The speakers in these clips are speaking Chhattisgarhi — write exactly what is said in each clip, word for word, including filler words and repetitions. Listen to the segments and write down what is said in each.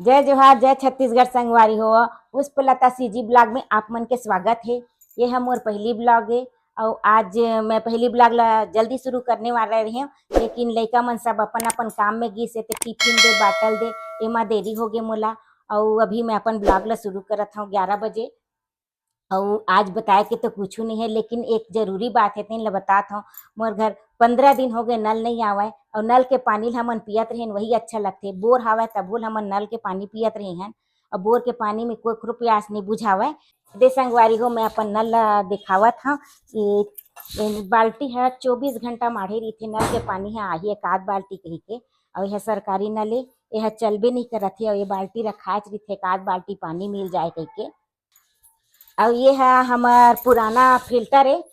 जय जोहार, जय छत्तीसगढ़ संगवारी हो। पुष्पलता सीजी ब्लॉग में आप मन के स्वागत हे। ये ह मोर पहली ब्लॉग हे, अउ आज मैं पहली ब्लॉग ला जल्दी शुरू करने वाला रहे हूँ, लेकिन लइका मन सब अपन अपन काम में गिस हे, ते टिफिन दे, बाटल दे, एमा देरी हो गे मोला। अउ अभी मैं अपन ब्लॉग ला शुरू करत हूँ ग्यारह बजे। अउ आज बताए के तो कुछू नहीं है, लेकिन एक जरूरी बात है, तेन ल बतात हव। मोर घर पंद्रह दिन हो गए, नल नहीं आवय, अउ नल के पानी ल हमन पियत रहेन, वही अच्छा लगथे। बोर हावय, तभो ल हमन नल के पानी पियत रहे हन, अउ बोर के पानी में कोई प्यास नहीं बुझावय। दे संगवारी हो, मैं अपन नल ल दिखावत हव। ये, ये बाल्टी ह चौबीस घंटा माढ़े रहिथे, नल के पानी ह आही एक आध बाल्टी कही के, अउ यह सरकारी नल ए, यह चलबे नहीं करत हे, अउ ये बाल्टी रखाच रहिथे, एक आध बाल्टी पानी मिल जाए कही के। अउ ये ह हमर पुराना फिल्टर ए,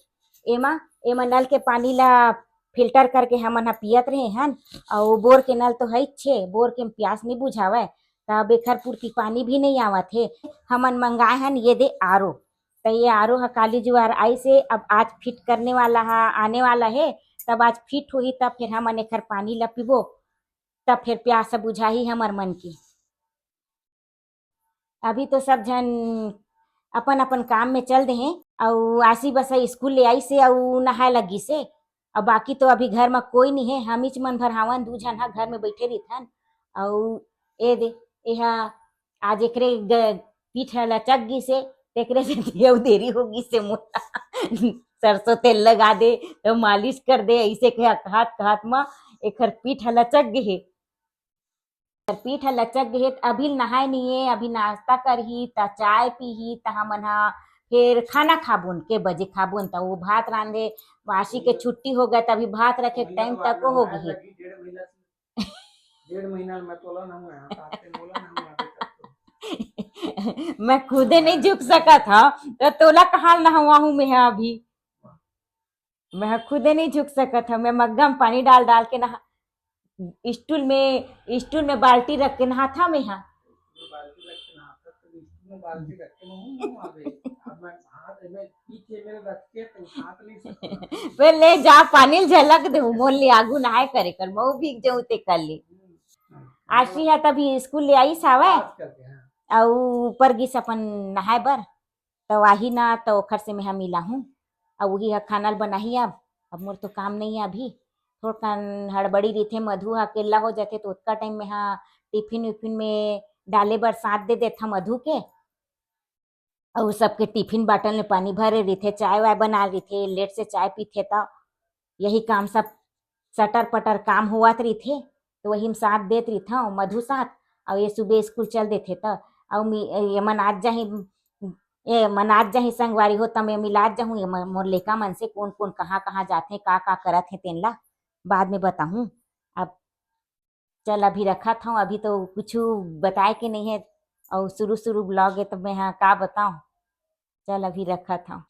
एमा, एमा नल के पानी ला फिल्टर करके हमन ह पियत रहे हन। अउ बोर के नल तो हइच छे, बोर के प्यास नइ बुझावय, तब एखर पूर्ति पानी भी नइ आवत हे। हमन मंगाए हन ये दे आर ओ, त ये आर ओ ह काली जुआर आइस हे, अब आज फिट करने वाला ह, आने वाला हे, तब आज फिट होही, तब फिर हमन एखर पानी ला पीबो, तब फिर प्यास बुझाही हमर मन के। अभी तो सब झन अपन अपन काम में चल दे हे, अउ आशी बस स्कूल ले आइस हे अउ नहाए लग गिस हे। अउ बाकी तो अभी घर में कोई नहीं है, हमीच मन भर हावन, दू झन हा घर में बैठे रहिथन। अउ ए दे, एहा आज एकरे ग-, पीठ ह लचक गिस हे, तेकरे सेती अउ देरी हो गिस हे मोला। सरसों तेल लगा दे, तो मालिश कर दे, ऐसे कह-, कहत कहत म एखर पीठ ह लचक गे हे। पीठ ह लचक गे हे, त अभी नहाए नहीं हे, अभी नाश्ता करही, त चाय पीही, त हमन ह फेर खाना खाबोन, के बजे खाबोन, त वो भात रांधे, आशी के छुट्टी हो गए, त अभी भात रखे के टाइम तक हो गई। डेढ़ महीना में तोला ना हुआ है, साथ में बोला ना हुआ अभी तक तो। मैं खुदे नहीं झुक सकत हव, त तोला कहाँ नहवा हूँ मैं ह अभी। मैं ह खुदे नहीं झुक सकत हव, मैं मग्गा में पानी डाल डाल के नहा, स्टूल में, स्टूल में बाल्टी रख के नहाथव मैं ह। बाल्टी रख के नहाथव, तो स्टूल में बाल्टी रख के नहाऊं, नहाऊं अबे। अब मैं हाथ में पीछे मेरे रख के तो हाथ नहीं सकता। बे ले जा, पानी ल झलक दे, मोर ले आगू नहाए करे कर, मऊ भीग जाऊं ते कर ले। हम्म। आशी ह तभी स्कूल ले आइस हावय, आज करके, हाँ। अउ ऊपर गिस अपन नहाए बर। त आही ना, त ओखर से मेहा मिलाहूँ। अउ उही ह खाना ल बनाही अब। अब मोर तो काम नइ हे अभी। थोड़कन हड़बड़ी रहिथे, मधु ह अकेल्ला हो जाथे, त ओतका टाइम मेहा टिफिन विफिन में डाले बर साथ दे देथव मधु के। अउ सबके टिफिन बाटल में पानी भरे रहिथे, चाय वाय बना रहिथे, लेट से चाय पीथे, त यही काम सब सटर पटर काम होवत रहिथे, त वही में साथ देत रहिथव मधु साथ। अउ ये सुबह स्कूल चल देथे, त अउ मी-, ये मन आज जाही, ये मन आज जाही संगवारी हो, त मैं मिलात जाहूँ ये मन, मोर लेका मन से कोन कोन कहाँ कहाँ जाथे, का का करत हे, तेन ला बाद में बताहूँ। अब चल, अभी रखत हव, अभी तो कुछु बताए के नहीं है, अउ शुरू शुरू ब्लॉग है, त मैं हा का बताऊँ। चल, अभी रखत हव।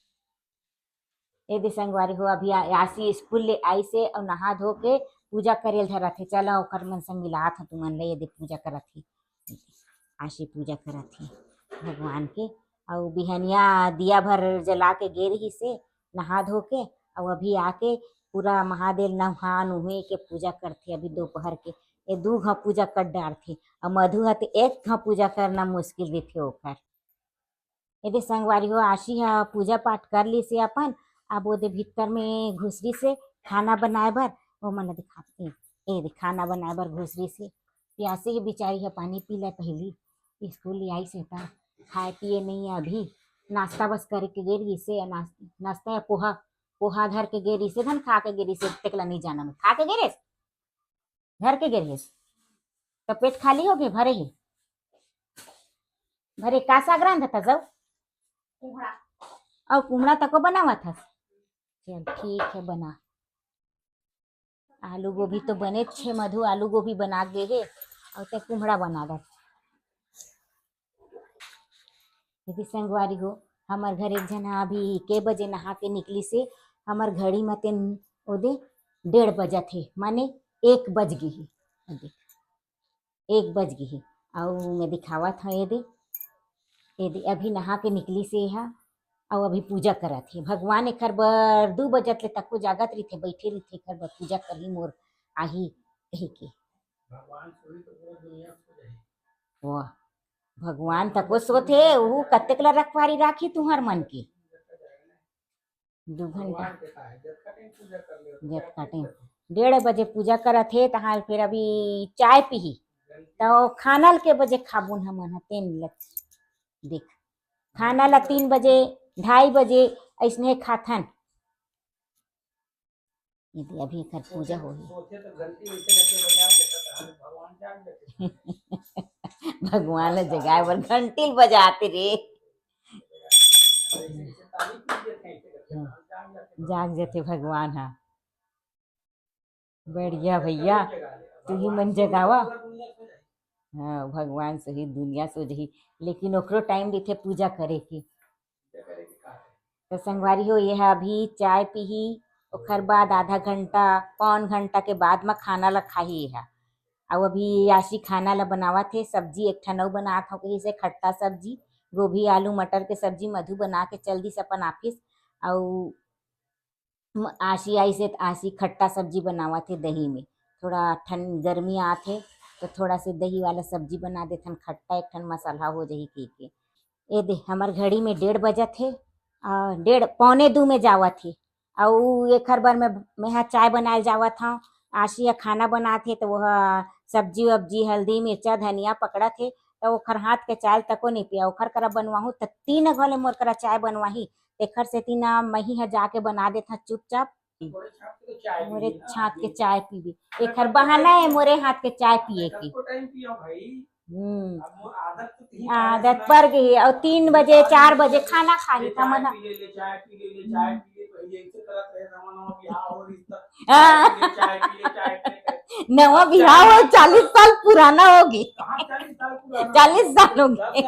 ए दे संगवारी हो, अभी आ-, आशी स्कूल ले आइस हे अउ नहा धो के पूजा करे ल धरत हे। चल, ओकर मन संग मिलात हव तुमन ले, ये दे पूजा करत हे, आशी पूजा करत हे भगवान के। अउ बिहनिया दिया भर जला के गे रहिस हे नहा धो के, अउ अभी आके पूरा महादेव नहा नुहे के पूजा करथे। अभी दोपहर के ये दू घा पूजा कर डारथे, अउ मधु ह ते एक घा पूजा करना मुश्किल रहिथे ओकर। एदे संगवारी हो, आशी ह पूजा पाठ कर लीस हे अपन। अब ओदे भीतर में घुसरी से खाना बनाए बर, ओ मन ला दिखात हे। ए दे, खाना बनाए बर घुसरी से। प्यासे हे बिचारी ह, पानी पी ले पहिली। स्कूल ले आइस हे त खाए पिए नहीं हे अभी। नाश्ता बस करके गे रहिस हे, नास-, नाश्ता या पोहा, पोहा धर के गे रहिस हे, धन खा के गे रहिस हे, तेकला नहीं जाना मैं। खा के गे रहिस? घर के गे रहिस? त पेट खाली हो गे, भरे हे? भरे का साग रांधत हस? अउ कुमड़ा तको बनावत हस? चल ठीक हे, बना। आलू गोभी तो बने छे मधु, आलू गोभी बना गे हे, अउ ते कुमड़ा बना दे। यदि संगवारी हो, हमर घर एक झन ह अभी के बजे नहा के निकलिस हे, हमर घड़ी म तेन ओदे डेढ़ बजत हे, माने एक बज गे हे। ए देख, एक बज गे हे। अउ मैं दिखावत हव, ए दे, ए दे, अभी नहा के निकलिस हे एहा, अउ अभी पूजा करत हे। भगवान एखर बर दू बजत ले तको जागत रहिथे, बइठे रहिथे, एखर बर पूजा करही, मोर आही कहिके। भगवान सोही तो पूरा दुनिया सो जाही। वाह, भगवान तको सोथे, उहू कतेक ला रखवारी राखी तुहर मन के। दू घंटा। जतका टाइम डेढ़ बजे पूजा करत हे, तहाँ फिर अभी चाय पीही, तो खाना ल के बजे खाबुन हमन ह, तेन ल देख, खाना ला तीन बजे, ढाई बजे, अइसने खाथन। ये दे, अभी एकर पूजा होही। भगवान ला जगाए बर घंटी ल बजाते रे। जाग जथे भगवान ह। बढ़िया भैया, तुही मन जगावा। हाँ, भगवान सही दुनिया सो जही, लेकिन ओकरो टाइम रहिथे पूजा करे के। तो संगवारी हो, ये हा अभी चाय पीही, ओखर बाद आधा घंटा, पौन घंटा के बाद म खाना ला खाही ये हा। अउ अभी आशी खाना ला बनावत हे, सब्जी एक ठन अउ बनात हव, कहिसे खट्टा सब्जी, गोभी, आलू, मटर के सब्जी। मधु बना के चल दिस अपन ऑफिस। अउ म-, आशी आइस हे त आशी खट्टा सब्जी बनावत हे दही में। थोड़ा ठंड गर्मी आत हे, तो थोड़ा से दही वाला सब्जी बना देथन, खट्टा एक ठन मसाला हो जही कहिके। ए दे, हमर घड़ी में डेढ़ बजत हे, आ, डेढ़, पौने दू में जावत हे। अउ एखर बर मैं, मैं हा चाय बनाए जावत हव। आशी ह खाना बनात हे, तो वो ह सब्जी वब्जी, हल्दी, मिर्चा, धनिया पकड़त हे, तो ओखर हाथ के चाय तको नहीं पिया। ओखर करा बनवाहूँ, त तीन घले मोर करा चाय बनवाही। तेखर सेती ना, मही ह जाके बना देथव चुपचाप। मोरे हाथ के चाय पीबे, एखर बहाना हे मोरे हाथ के चाय पिए के। हम्म। आदत पड़ गई हे। अउ तीन बजे, चार बजे खाना खाही, त मन ह हाँ। नवा बिहाव हो, चालीस साल पुराना होगे। चालीस साल होगे।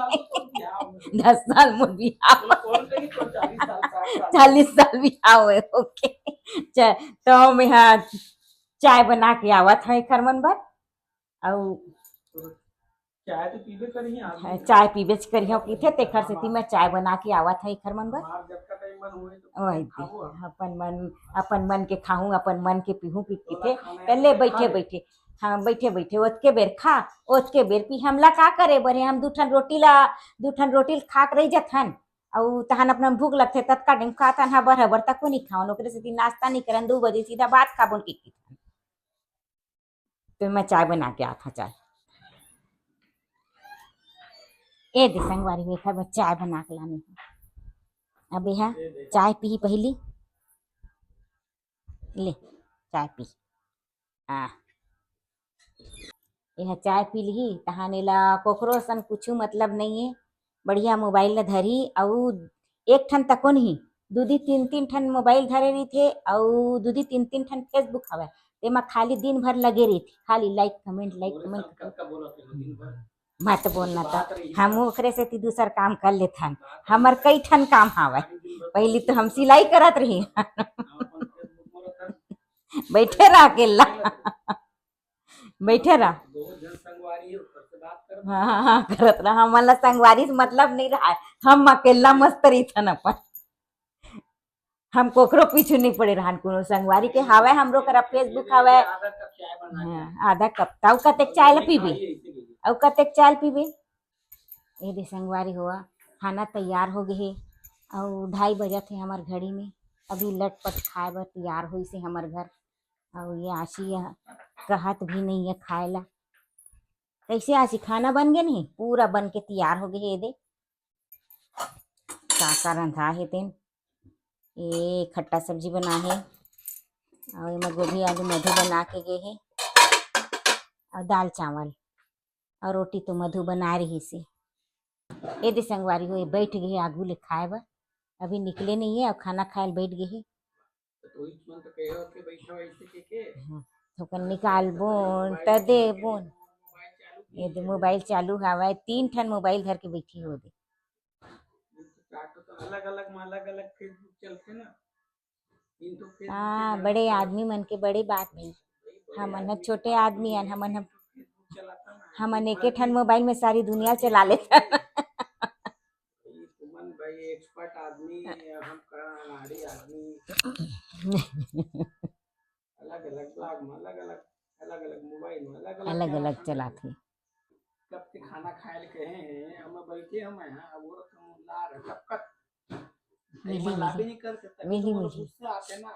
दस साल मोर बिहाव। चालीस साल बिहाव होगे। ओके। च-, तो मैं हा चाय बना के आवत हव एखर मन बर। अउ चाय तो पीबे करिहैं, हाँ, चाय पीबेच करिहैं, कहिथे, तेखर सेती मैं चाय बना के आवत हव एखर मन बर। हमार जतका टाइम मन होए तो वही खाबो हम। अपन मन, अपन मन के खाहूँ, अपन मन के पीहूँ, पी, पीथे। पहले बैठे बैठे, हाँ, बैठे बैठे ओतके बेर खा, ओतके बेर पी, हमला का करे बर हे? हम दू ठन रोटी ला, दू ठन रोटी ल खा के रह जथन, अउ तहन अपना भूख लगथे, ततका टाइम खाथन, हाँ, बराबर तको नहीं खावन, ओकरे सेती नाश्ता नहीं करन, दू बजे सीधा भात खाबोन कहिथन। तो मैं चाय बना के आत हव, चाय। ए दे संगवारी हो, एखर बर चाय बना के लाने हव। अब एहा चाय पीही पहिली, ले चाय पी। आ, एहा चाय पी लिही, तहान एला कोकरो सन कुछु मतलब नइये। बढ़िया मोबाइल ल धरही, अउ एक ठन तको नहीं, दू दी तीन तीन ठन मोबाइल धरे रहिथे, अउ दू दी तीन तीन ठन Facebook हवय, तेमा खाली दिन भर लगे रहिथे, खाली like comment, like comment। मत बोलना त, हम ओकरे सेती दूसर काम कर लेथन, हमर कई ठन काम हावय। पहली तो हम सिलाई करत रही। बैठे रह अकेला। बैठे रह। हाँ, हाँ, हाँ, करत रह। हमन ला संगवारी से मतलब नहीं रहा, हम अकेला मस्त रहिथन अपन। हम कोकरो पीछू नहीं पड़े रहन, कोनो संगवारी के हावय, हमरो करा Facebook हावय। हाँ, आधा कप, ताऊ कतेक चाय ल पीबे, अउ कतेक चाय ल पीबे। ए दे संगवारी हो, खाना तैयार हो गे हे, अउ ढाई बजत हे हमर घड़ी में। अभी लटपट खाए बर तैयार होइस हे हमर घर। अउ ये आशी ह कहत भी नहीं है खाए ला। कैसे आशी, खाना बन गे नहीं? पूरा बन के तैयार हो गे हे। ए दे का का रंधा हे तेन। ए खट्टा सब्जी बना हे, अउ एमा गोभी आलू मधु बना के गे हे, अउ दाल चावल, अउ रोटी तो मधु बना रहिस हे। ए दे संगवारी हो, ये बैठ गे हे आगू ले खाए बर, अभी निकले नहीं है, अउ खाना खाए ल बैठ गे हे। हाँ, थोकन निकालबोन त देबोन। ये दे मोबाइल चालू हवय, तीन ठन मोबाइल धर के बैठी हो दे। अलग-अलग में अलग-अलग Facebook चलथे ना। हाँ, बड़े आदमी मन के बड़े बात भाई। हमन ह छोटे आदमी अन, हमन ह, हमन एके ठन मोबाइल में सारी दुनिया चला लेथन। तुमन भाई expert आदमी, हम का अनाड़ी आदमी। अलग-अलग blog में अलग-अलग, अलग-अलग मोबाइल में अलग-अलग अलग-अलग चलाथे। खाना खाए ल कहे हैं, हम बैठे हम यहाँ, वो रकम ला रहे, कब कब मिली, मिली। नहीं कर सकता, मिली, तो मिली। गुस्सा आते ना।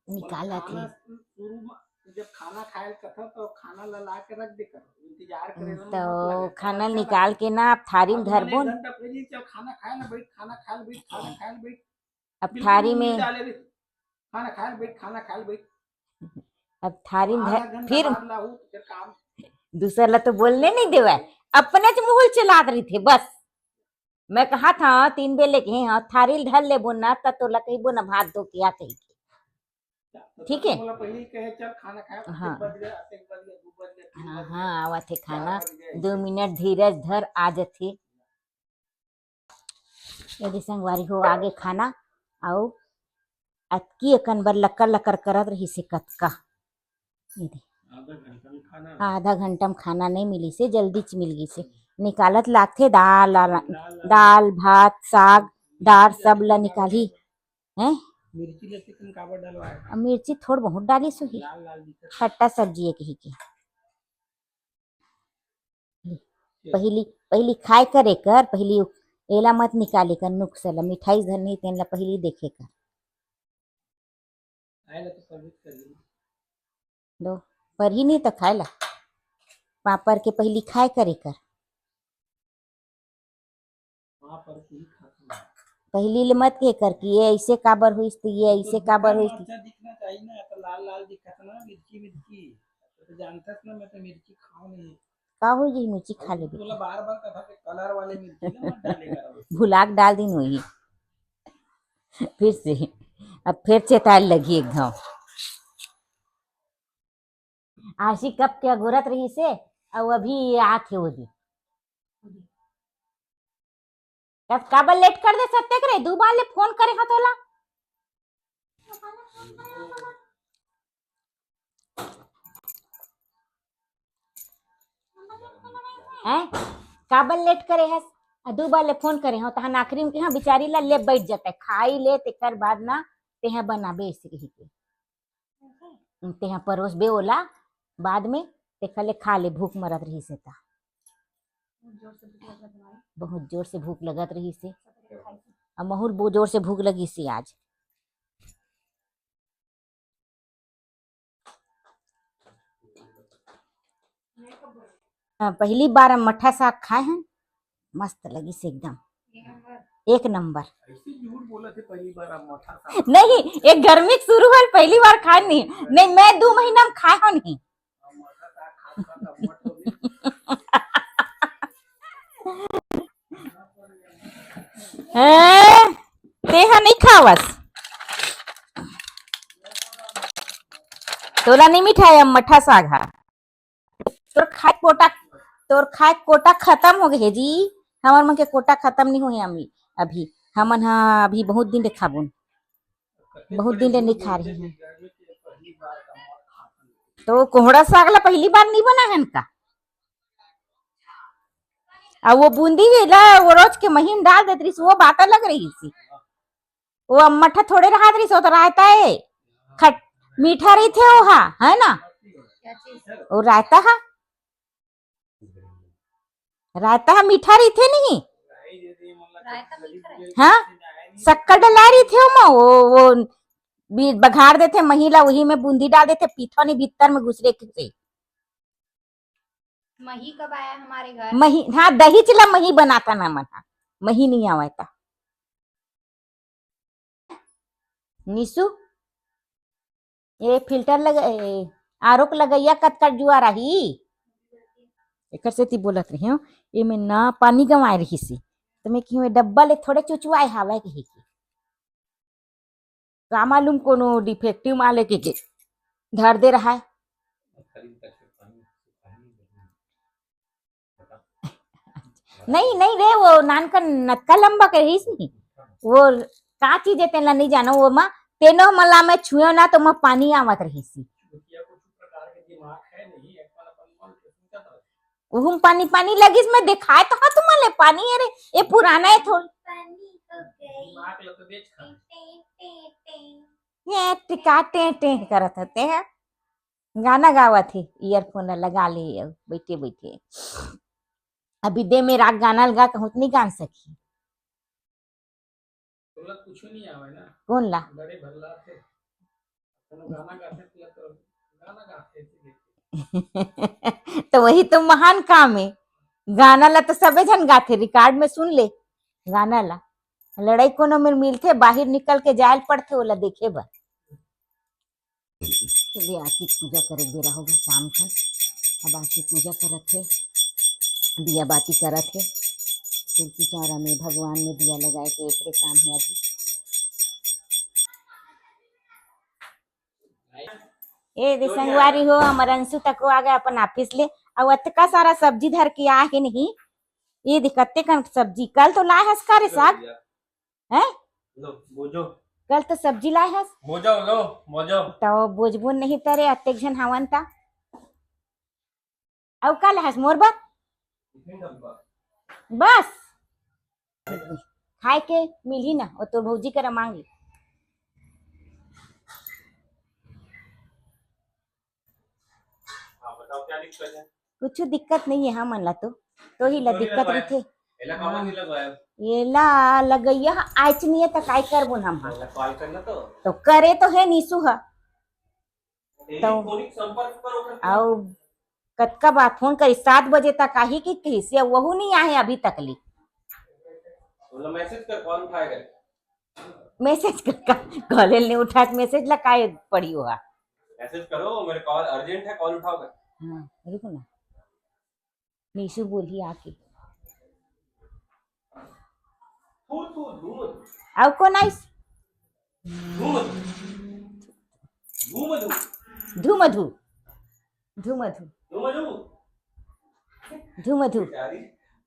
निकालत खाना हे। शुरू में जब खाना खाए ल कथा, तो खाना ला, ला के रख दे कर, इंतजार करे हम्म, तो खाना निकाल के ना आप थारी में धरबो न। घंटा पहले चल खाना खाए ना, बैठ, खाना खाए, बैठ, खाना खाए, बैठ। अब थारी में खाना खाए, बैठ, खाना खाए, बैठ। अब थारी में धर, फिर दूसर ला तो बोलने नहीं देवे, अपने च मुहुल चलात रहिथे बस। मैं कहा था तीन बेर लेके, हाँ, थारी ल धर लेबो ना, त तोला कहिबो ना, भात धो के आ कहिके। ठीक है? हाँ। हाँ, हाँ, आवत हे खाना। दो मिनट धीरज धर, आ जथे। यदि संगवारी हो, आगे खाना, अउ अतकी अकन बर लकर लकर करत रहिसे कतका। ये दे। आधा घंटा में खाना नहीं मिलिसे, जल्दी च मिल गिसे। निकालत लागथे दाल, दाल, भात, साग, दार सब ला निकालही। हैं? मिर्ची थोड़ बहुत डालिस होही। खट्टा सब्जी हे कहिके। पहिली, पहिली खाए करे कर, पहिली एला मत निकाले कर नुक्सा ला, मिठाई धर नहीं तेन ला पहिली देखे कर। दो, परही नहीं तो खाए ला। पापड़ के पहिली खाए करे कर। पहिली ले मत के कर कि ये ऐसे काबर होइस, तो ये ऐसे काबर होइस। अच्छा दिखना चाहिए ना, तो लाल लाल दिखत ना, मिर्ची मिर्ची। तो जानता ना, मैं तो मिर्ची खाओ नहीं। का हो गई, मिर्ची खा ले बेटा। बार बार कथा के कलर वाले मिर्ची ना मत डाले करो। भुला के डाल दिन वही। फिर से, अब फिर चेताए लगी एकदम। आशी कब के अगोरत रहिसे, अउ अभी ये आत हे ओदी। तब काबर लेट कर दे सत्ते करे, दू बार ले फोन करे हा तोला। हैं? काबर लेट करे हस? आ दू बार ले फोन करे हो, तहन आखिरी में कहा बिचारी ला ले बैठ जाता है, खाई ले, तेकर बाद ना तेहा बनाबे ऐसे कही के। तेहा परोसबे ओला बाद में, तेखर ले खा ले, भूख मरत रहिस हे ता। बहुत जोर से भूख लगत रहिस हे। अब महूर जोर से भूख लगिस हे आज। हाँ, पहली बार हम मट्ठा साग खाए हैं, मस्त लगिस एकदम, एक नंबर। ऐसे झूठ बोलत हे, पहली बार आप मट्ठा साग नहीं, एक गर्मी के शुरू होल, पहली बार खाए नहीं। नहीं, मैं दू महीना में खाए हो नहीं। हैं, तेहा नहीं खावस, तोला नहीं मिठाए मट्ठा साग हा। तोर खाए कोटा, तोर खाए कोटा खत्म हो गए जी। हमर मन के कोटा खत्म नहीं हुए अम्मी। अभी हमन हा अभी बहुत दिन ले खाबुन, बहुत दिन ले नहीं खा रही हूँ। तो कोहड़ा साग ला पहली बार नहीं बना है इनका। अब वो बूंदी ला वो रोज के महीन डाल देत रहिस, वो बात अलग रहिस। वो अम्मठा थोड़े रहत रहिस, वो तो रायता है, खट मीठा रहिथे वो हा, है ना? वो रायता हा, रायता हा मीठा रहिथे नहीं। हाँ, शक्कर डला रहिथे ओमा, वो, वो बघार देथे मही ला, वही में बूंदी डाल देथे, पीठा नहीं भीतर में घुसरे के से। मही कब आया हमारे घर? मही, हाँ, दही चिला मही बनाता ना मन हा, मही नहीं आवा था। निशु, ये फिल्टर लग, ए, आरो के लगैया कतका जुआ रही, एकर सेती बोलत रही हूँ। ये में ना पानी गंवाए रही सी, तो मैं कही डब्बा ले थोड़े चुचवाए हवा कही के। का मालूम कोनो डिफेक्टिव माल के, के धर दे रहा है। नहीं, नहीं रे, वो नानकन नतका लंबा के रहीस नहीं। वो का चीज है तेला नहीं जानो, वो मा तेनो मला मैं छुयो ना तो मैं पानी आवत रहीस। उहुम पानी पानी लगिस, मैं दिखाए तो हाँ तुम्हारे पानी, अरे ये पुराना है थोड़ी। ये टिका टे टे करत हते हैं, गाना गावत हे, ईयरफोन लगा ले, बैठे बैठे। अभी दे में राग गाना लगा कहूँ त नहीं गान सकी। तोला कुछ नहीं आवे ना। कौन ला? बड़े भल्ला थे। कोनो गाना गाथे, तोला तो गाना गाथे, ऐसे देखे। तो वही तो महान काम है। गाना ला तो सबे झन गाथे, रिकॉर्ड में सुन ले गाना ला। लड़ाई कोनो में मिलथे, बाहिर निकल के जायल पड़थे, ओला देखे बर। चलिए, आरती पूजा करे बेरा होगे शाम का। अब आरती पूजा करत हे, दिया बाती करत हे। तुलसी चौरा में भगवान में दिया लगाए के एकरे काम हे अभी। ए दे संगवारी हो, हमर अंशु तको आ गए अपन ऑफिस ले। अउ अतका सारा सब्जी धर के आ हे नहीं। ये दे कत्ते कन सब्जी, कल तो लाए हस का रे साग? हैं? लो, बोझो। कल तो सब्जी लाए हस। बोझो, लो, बोझो। तो बोझबो नहीं तरे, अतेक झन हवन ता। अउ का लाए हस मोर बर? टिफिन डब्बा। बस। खाए के मिलही ना, वो तो भौजी करा मांग ले। हाँ, बताओ क्या दिक्कत है? कुछ दिक्कत नहीं है हमन ला तो, तो ही ला तो नहीं दिक्कत लगवाया। रहिथे। एला काबर हाँ। नहीं लगवाया? एला लगैया ह आइच नहीं है त काय करबो हम हा? एला कॉल करना तो। तो करे तो है नीसू हा। तो टेलीफोनिक संपर्क पर होकर क्या? अउ कतका बार फोन करी, सात बजे तक आही कि कहिस, या वहू नहीं आहे अभी तक ले। बोला मैसेज कर, कॉल उठाएगा। मैसेज कर का? कॉल नहीं उठात, मैसेज ला काय पड़ी हुआ? मैसेज करो, मेरे कॉल अर्जेंट है, कॉल उठाओ कर। हाँ, रुको ना। नीशु बोली आके। थू, थू, धू मधु। अउ कौन आइस? धू मधु। धू मधु। धू मधु। धू मधु। धू मधु। धू मधु। बेचारी,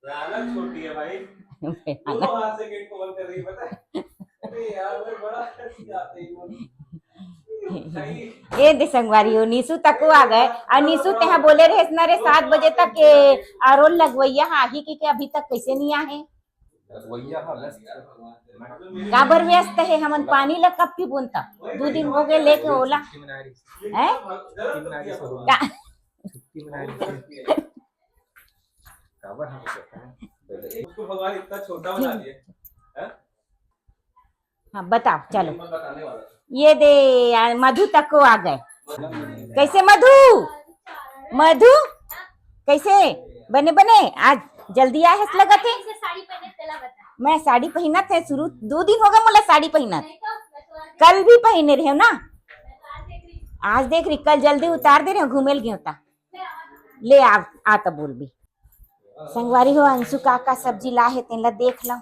भयानक छोटी है भाई। भयानक। दोनों हाथ से गेट को बंद कर रही है, पता है? अरे यार, मैं बड़ा हंसी आते ही वो। सही। ए दे संगवारी हो, नीशु तको आ गए। अउ नीशु तेहा बोले रहे इतना रे सात बजे तक के आरोल लगवैया हा आही कि, के अभी तक कैसे नहीं आहे? लगवैया हा व्यस्त। काबर व्यस्त है? हमन पानी ला कब पी बोलता? दो दिन हो गए लेके ओला। छुट्टी मना रही। हैं? छुट्टी मना रही सब। का? छुट्टी मना रही। काबर हम कहते हैं? उसको भगवान इतना छोटा बना दिया। हैं? हाँ, बताओ, चलो। ये दे, आ, मधु तको आ गए। कैसे मधु? मधु, कैसे? बने, बने? आज जल्दी आए हस लगत है। मैं साड़ी पहनत है शुरू, दो दिन हो गए मोला साड़ी पहनत। कल भी पहने रहे हो ना? आज देख रही, कल जल्दी उतार दे रहे हो, घूमे ल गए होता। ले आ, आ तब बोल भी। संगवारी हो, अंशु का का सब्जी ला है, तेन ला देख लो।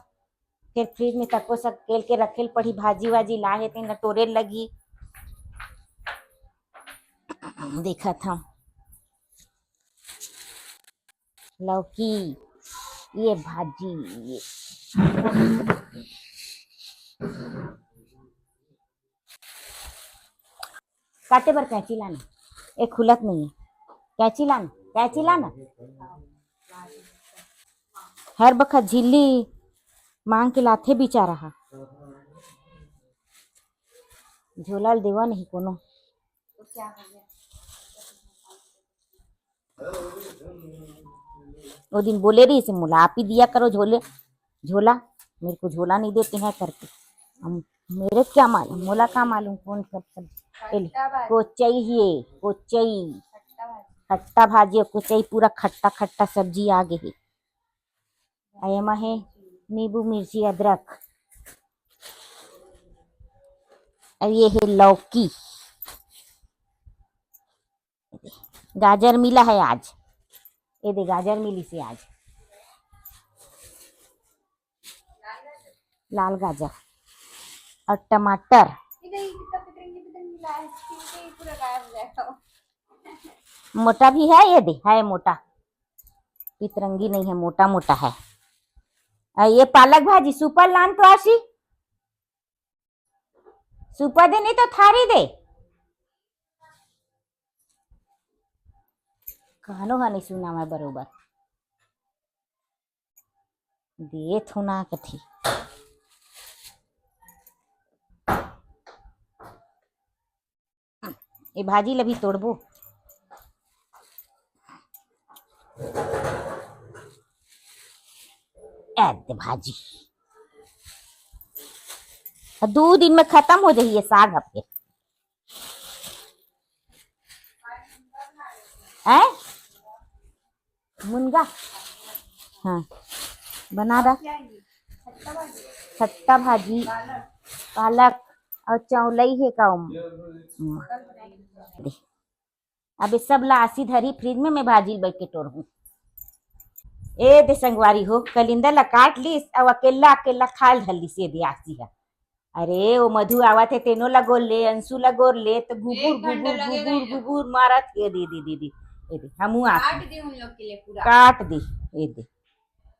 फिर फ्रिज में तको सकेल के रखेल पड़ी, भाजी वाजी ला हे तेन ला टोरे लगी। देखत हव लौकी, ये भाजी, ये काटे बर कैंची लाना, ए खुलत नहीं है। कैंची लाना, कैंची लाना। हर बखत झिल्ली मांग के लाथे बेचारा हा। झोला ल देवा नहीं कोनो। वो दिन बोले रही से मोला, आप ही दिया करो झोले, झोला, मेरे को झोला नहीं देते हैं करके। हम, मेरे क्या मालूम, मोला का मालूम कौन कर, कर, ए ले, खट्टा भाजी। कोचई ही है, कोचई। खट्टा भाजी। खट्टा भाजी और कोचई, पूरा खट्टा खट्टा सब्जी आ गई है। अउ एमा हे नींबू, मिर्ची, अदरक। अब ये हे लौकी, गाजर मिला है आज, ये दे गाजर मिली से आज, लाल गाजर और टमाटर। मोटा भी है, ये दे है मोटा, पितरंगी नहीं है, मोटा मोटा है। अउ ये पालक भाजी सुपर लान तो आशी, सुपर दे नहीं तो थारी दे। कानो हा नहीं सुना मैं बरोबर। देत हो ना कथी। ए भाजी ल भी तोड़बो। ए दे भाजी, दू दिन में खत्म हो जाही ये साग ह फेर। हैं? मुनगा? हाँ, बना दा। खट्टा भाजी, पालक अउ चौलई हे का ओमा? हम्म। दे। अब ये सब ला आसी धरी फ्रिज में, मैं भाजी ल बैठ के टोरहूँ। ए दे संगवारी हो, कलिंदर ला काट लिस, अउ अकेल्ला अकेल्ला खाय ल धर लिस ये दे आसी ह। अरे, वो मधु आवत हे, तेनो ला गोर ले, अंशु ला गोर ले, त गुबुर, एक घंटा गुबुर, लगेगा गुबुर, यहाँ। गुबुर मारत हे, दे, दे, दे, दे, ए दे, हमू आत काट हन। दे उन लोग के लिए पूरा। काट दे, ए दे।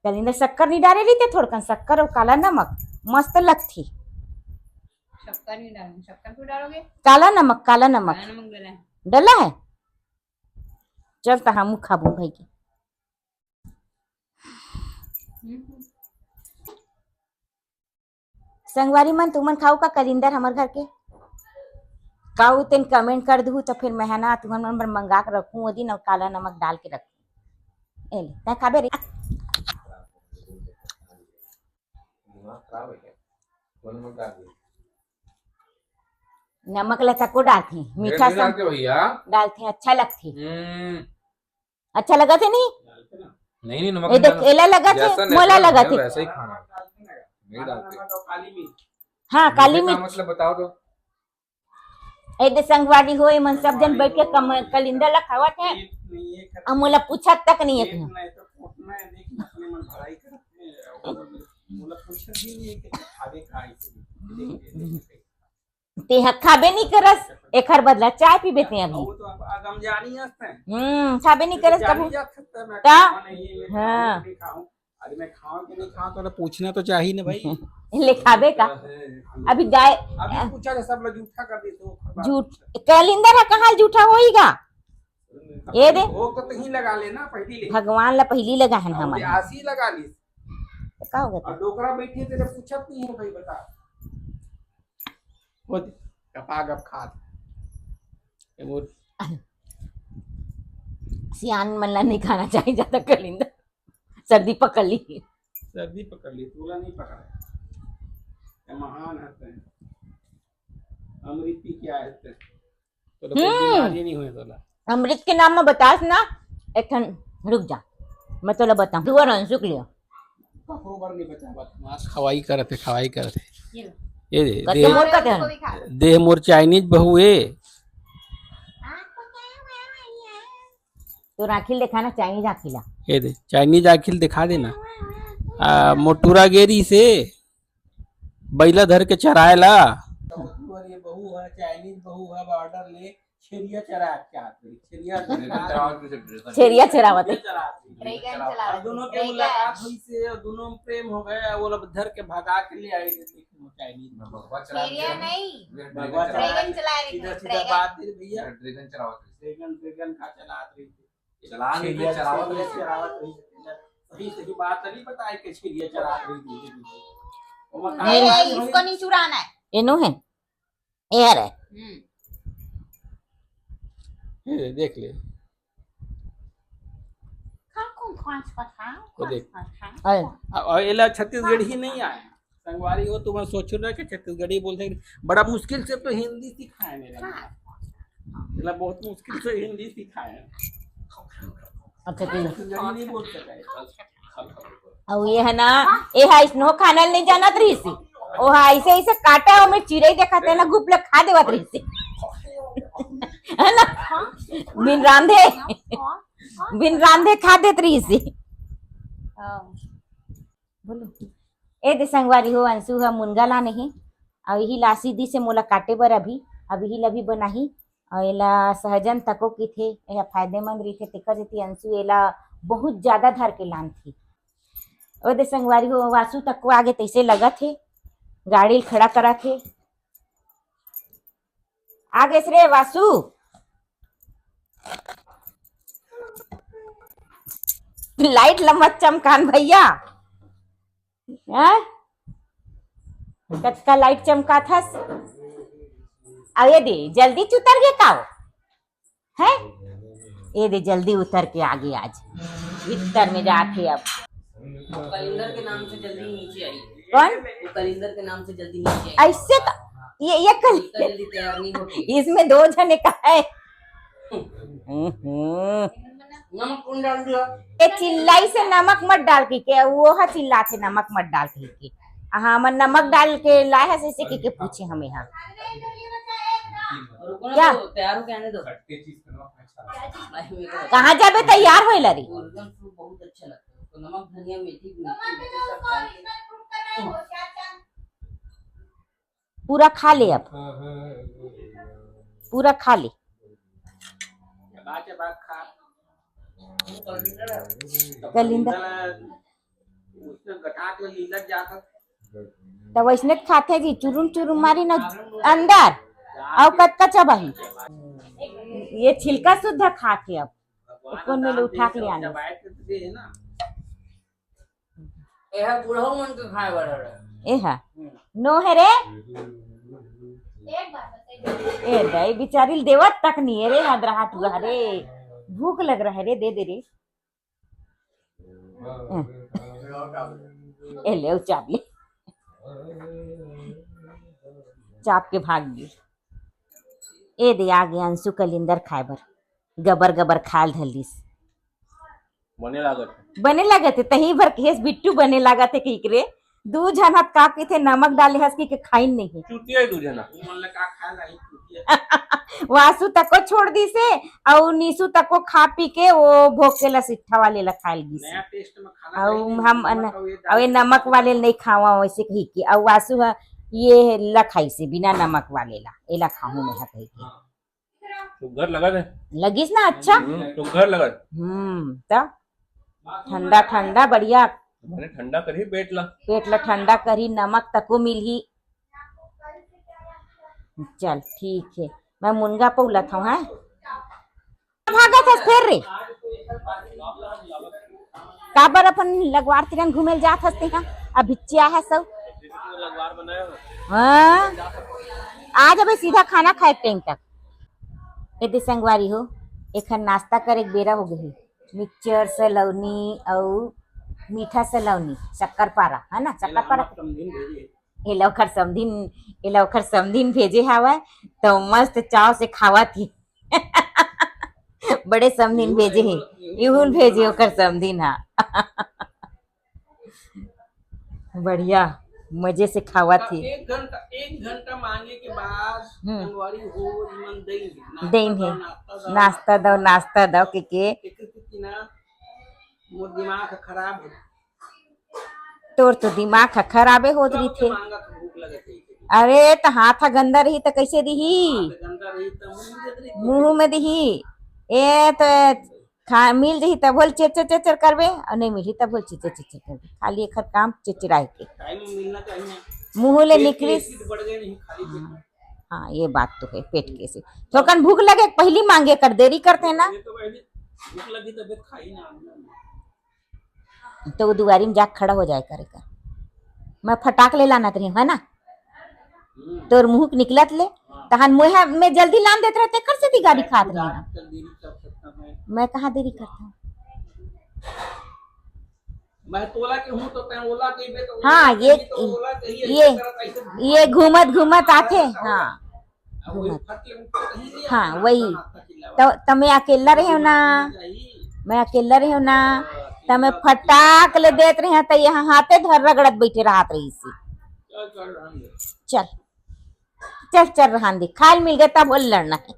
कलिंदर शक्कर नहीं डारे रहिते, थोड़कन शक्कर अउ काला नमक, मस्त लगथे। शक्कर नहीं डालूंगी, शक्कर क्यों डालोगे? काला नमक, काला नमक। काला नमक डला है। डला है? चल, त हमू खाबो भाई के। हम्म। संगवारी मन, तुमन खाऊ का कलिंदर हमर घर के? खाऊ तेन comment कर दहू, त फिर मैं ह ना तुमन मन बर मंगा के रखूं, ओ दिन अउ काला नमक डाल के रखूं। ए ले, तैं खाबे रे? नमक ला तको डालथे, मीठा ढेर नहीं सम-, डालते भैया। डालथे, अच्छा लगथे। हम्म। अच्छा लगत हे नहीं? नहीं, नहीं, नमक ए नहीं देख, डालना। एला लगत हे, जैसा मोला natural लगत है, हे। वैसा ही खाना है। नहीं डालते। हाँ, काली मिर्च। मीठे का मिर्च। मतलब बताओ तो। ए दे संगवारी हो, एमन सब जन बैठ के कम-, कलिंदर ला खावत हे। अउ मोला पूछत तक नहीं हे। तेहा खाबे नहीं करस, एखर बदला चाय पीबे तें अभी। वो तो अब अगमजानी हस तें। हम्म, खाबे नहीं करस कभू। जानी जात हस तें, मैं ता? खाऊं नहीं, मैं हाँ। खाऊं नहीं खाऊं। अरे मैं खाऊं कि नहीं खाऊं, तो पूछना तो चाहिए ना भाई। ले खाबे का? अभी गाय अभी पूछा था, सब लोग जूठा कर देते हो। जूठ, कलिंदर ह कहाँ जूठा होई गा? ये दे। वो तो तहीं लगा लेना पहली ले। भगवान ला पहली लगा है ना अब हमारे। आसी लगा ली। तो का होगा? और डोकरा बैठी है, तेरे पूछत नहीं है भाई, बता। वो दे, गपा गप खात। ये वो सियान मन ला नहीं खाना चाहिए ज्यादा कलिंदर, सर्दी पकड़ ली। सर्दी पकड़ ली, तोला नहीं पकड़ा। ये महान है तें। अमृत पी के आए तें। तोला कोई हम्म। बीमारी नहीं होए तोला। अमृत के नाम में बतास ना, एक ठन रुक जा, मैं तोला बताऊं। दुआ रंसुक लियो। ककरो बर नहीं बचा, बस मांस खवाई करत हे, खवाई करत हे। ये लो। ये दे, कते दे, मोर कते हन? दे मोर चाइनीज बहू ए। तो राखिल दिखाना, चाइनीज आखिला। ये दे, चाइनीज आखिल दिखा देना। आ, मोटूरा गेरी से बैला धर के चराए ला। तो तू अरे बहू है, चाइनीज बहू है, बॉर्डर ले छेरिया चरा के आत रही, छेरिया ड्रैगन चरावत रही, ड्रैगन। छेरिया चरावत रही। छेरिया चरावत रही। ड्रैगन चरावत। और दोनों के ड्रैगन। मुलाकात हुई से, और दोनों प्रेम हो गया, वो लोग धर के भगा के ले आए, देखो, चाइनीज में। भगवा चरावत रही। छेरिया नहीं। ड्रैगन भगवा चरावत। ड्रैगन चला रही थी, सीधा, सीधा ड्रैगन। बात है भैया। ड्रैगन चरावत रही। ड्रैगन, ड्रैगन का चला रही थी। चला नहीं, छेरिया चरावत रही। चरावत रही। सही, सही बात नहीं बताए कि छेरिया चरावत रही थी। वो मकान नहीं, वाली नहीं, इसको नहीं चुराना है। एनो है। ए रे। हम्म। ये देख ले। खा, कौन खांच पठा, वो देख। खांच पठा। अरे। और, और एला छत्तीसगढ़ी नहीं आए। संगवारी हो, तुम सोचो ना कि छत्तीसगढ़ी बोलते, बड़ा मुश्किल से तो हिंदी सिखाए मेरे। हाँ। एला बहुत मुश्किल से हिंदी सिखाए। अच्छा, ठीक है। छत्तीसगढ़ी नहीं बोल सके। अब ये है ना, ये है स्नो खाना नहीं जानत रही सी। ओ हा, ऐसे, ऐसे काटा, ओमे चिरई देखत हे ना, गुप ले खा देवत रहिसे। है ना? बिन रांधे, बिन रांधे खा देत रहिसे। बोलो। ए दे संगवारी हो, अंशु ह मुनगा लाने हे, अउ इही लासी दिसे मोला काटे बर अभी, अब इही ला भी बनाही। अउ एला सहजन तको किथे, एहा फायदेमंद रहिथे, तेकर सेती अंशु एला बहुत ज्यादा धर के लानथे। ओ दे संगवारी हो, वासु तको आगे तइसे लगत हे, गाड़ी ल खड़ा करत हे। आगेस रे वासु, लाइट ल मत चमकान भैया। हैं? कतका लाइट चमकाथस? अउ ए दे, जल्दी च उतर गे का ओ? हैं? ए दे, जल्दी उतर के आगे आज। भीतर में जात हे अब। कलिंदर के नाम से जल्दी नीचे आई। कौन? वो कलिंदर के नाम से जल्दी नीचे आई। ऐसे का? ये, ये कल इतना जल्दी तैयार नहीं होती। इसमें दो जने का है। हम्म। नमक कौन डाल दिया? ये चिल्लाई से नमक मत डाल के, के वो हा चिल्ला से नमक मत डाल के, के। हाँ, मैं नमक डाल के लाए है, इसे के, के पूछे हमें, हाँ। रुको ना, क्या? तो तैयार होके आने दो। कहाँ जाबे तैयार होए ला रे? Golden fruit बहुत अच्छा लगता है, तो नमक, धनिया, मेथी, मिर्ची, मिर्ची सब डाल के। पूरा खा ले अब, पूरा खा ले। चबा चबा खा। कलिंदर। उसने गटा के लीलत जाकर। त वैसने त खाथे जी, चुरुम चुरुम मारी ना अंदर, अउ कतका चबाही। ये छिलका सुद्धा खाथे अब। ऊपर में ले उठा के ले आने। एहा बुढ़ऊ मन के खाए बर हरे। एहा। हम्म। नो हे रे। ए दाई, बिचारी ल देवत तक नहीं हे रे, हदरहा टुरा रे। भूख लग रहा है रे, दे दे रे। ए ले, उ चाप ले। चाप के भाग गे। ए दे, आ गे अंशु कलिंदर खाए बर। गबर गबर खाल धलिस। बने लागत हे। बने लागत हे, तही बर केहेस बिट्टू बने लागत हे कहिके रे। दू झन हाथ का पीथे, नमक डाले हस कहिके खाइन नहीं हे। चुतिया ही दू झना। वासु तको छोड़ दिसे, अउ निशु तको खा पी के वो भोके ला सिट्ठा वाले ला खाए लगिस। नया taste में खाना अउ चाहिए, हम नमक अन-, अउ ये अउ ये डाल नमक वाले नहीं खावा वैसे कहिके, अउ वासु ह ये ला खाइसे बिना नमक वाले ला, एला खाहूं मैं ह कहिके। हाँ। सुग्घर लगत हे। लगिस ना अच्छा? हम्म, सुग्घर लगत। हम्म, त ठंडा ठंडा बढ़िया। अरे ठंडा करही पेट ला। पेट ला ठंडा करही, नमक तको मिलही। चल ठीक हे, मैं मुनगा पउलत हूँ, हैं? भागत हस फेर रे? काबर अपन लगवार तिरन घूमे ल जात हस तेहा? अब भिच्चिया है सब। हाँ, आज अबे सीधा खाना खाए टाइम तक। ए दे संगवारी हो, एखन नाश्ता करे के बेरा हो गई। मिक्सचर, सलौनी अउ मीठा सलौनी, शक्कर पारा, है ना? शक्कर पारा। ये ला ओखर समधिन, ये ला ओखर समधिन भेजे हवय, तो मस्त चाव से खावत ही। बड़े समधिन भेजे हे, इहुन भेजे ओखर समधिन हा। बढ़िया, मजे से खावत ही। एक घंटा, एक घंटा मांगे के बाद हम्म। संगवारी हो, इमन देंगे। नाश्ता देंगे। दो, नाश्ता दो। नाश्ता दो, नाश्ता दो, के, के। एक, एक, एक ना, मोर दिमाग खराब हो। तोर तो दिमाग ह खराबे होत रहिथे। अरे, त हाथ ह गंदा रही त कइसे दिही? मुंह में दिही। ए, त खा, मिल जही तब बोल चिरचिर चिरचिर करबे, अउ नहीं मिलही तब बोल चिरचिर चिरचिर करबे। खाली एखर काम चिरचिराए के। मुंह ले निकलिस। हाँ, हाँ, ये बात तो है, पेट के से। थोकन भूख लगे, पहिली मांगे कर, देरी करथे ना। तो वो दुवारी में जाके खड़ा हो जाए करे कर। मैं फटाक ले लानत रही हूँ, है ना? तोर मुंह के निकलत ले, तहन मुंह में जल्दी लान देत रहे, तेकर सेती गारी खात रहे ना। मैं कहाँ देरी करता हूँ? मैं तोला के हूँ तो तैं ओला कहिबे तो हाँ, ओला ये, कही तो ओला कही, ये, ऐसे करत, ऐसे घूमत ये घूमत घूमत आथे, हाँ। हाँ, वही। त, त मैं अकेला रहे हूँ ना, मैं अकेला रहे हूँ ना, त मैं फटाक ले देत रहे हूँ, त यहाँ हाथे धर रगड़त बैठे रहत रही सी। चल, चल, चल, रहन दे, खाल मिल गए तब बोल लड़ना है।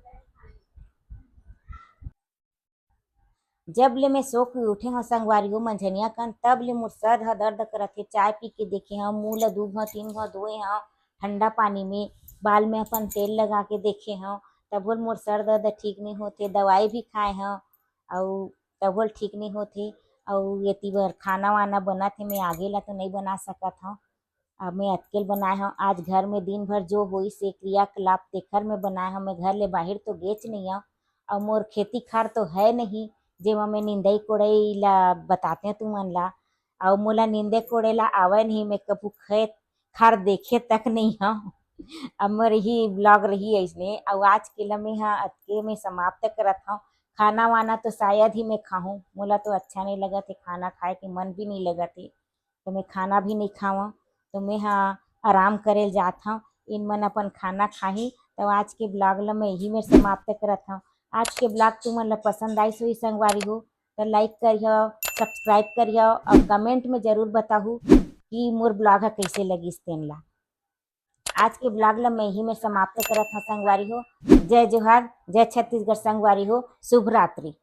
जब ले मैं सो के उठे हंव संगवारी हो मंझनिया कन, तब ले मोर सर ह दर्द करत हे। चाय पी के देखे हंव, मुंह ल दू घांव तीन घांव धोए हंव ठंडा पानी में, बाल में अपन तेल लगा के देखे हंव, तभो ले मोर सर दर्द ठीक नइ होत हे। दवाई भी खाए हंव, अउ तभो ले ठीक नइ होत हे। अउ एती बर खाना वाना बनत हे, मैं आगे ला तो नइ बना सकत हंव। अब मैं अतकेल बनाए हंव। आज घर में दिन भर जो होइस हे क्रियाकलाप, तेखर में बनाए हंव। मैं घर ले बाहिर तो गेच नइ आंव। अउ मोर खेती खार तो है नहीं, जेमा मैं निंदई कोड़ई ला बताते तुमन ला। अउ मोला निंदे कोड़े ला आवय नहीं, मैं कभू खेत खार देखे तक नइ हंव। अब मोर ही vlog रही अइसने। अउ आज के ला मैं ह अतके में समाप्त करत हंव। खाना वाना तो शायद ही मैं खाहूँ, मोला तो अच्छा नहीं लगत हे, खाना खाए के मन भी नहीं लगत हे, तो मैं खाना भी नहीं खावा। तो मैं हा आराम करे जात हव। इन मन अपन खाना खाही, तो आज के ब्लॉग ला मैं यही में समाप्त करत हव। आज के ब्लॉग तुमन ला पसंद आइस होही संगवारी हो, तो लाइक करियो, सब्सक्राइब करियो और कमेंट में जरूर बताहू कि मोर ब्लॉग ह कैसे लगिस तेन ला। आज के ब्लॉग ला मैं यही में समाप्त करत हव संगवारी हो। जय जोहार, जय छत्तीसगढ़ संगवारी हो, शुभ रात्रि।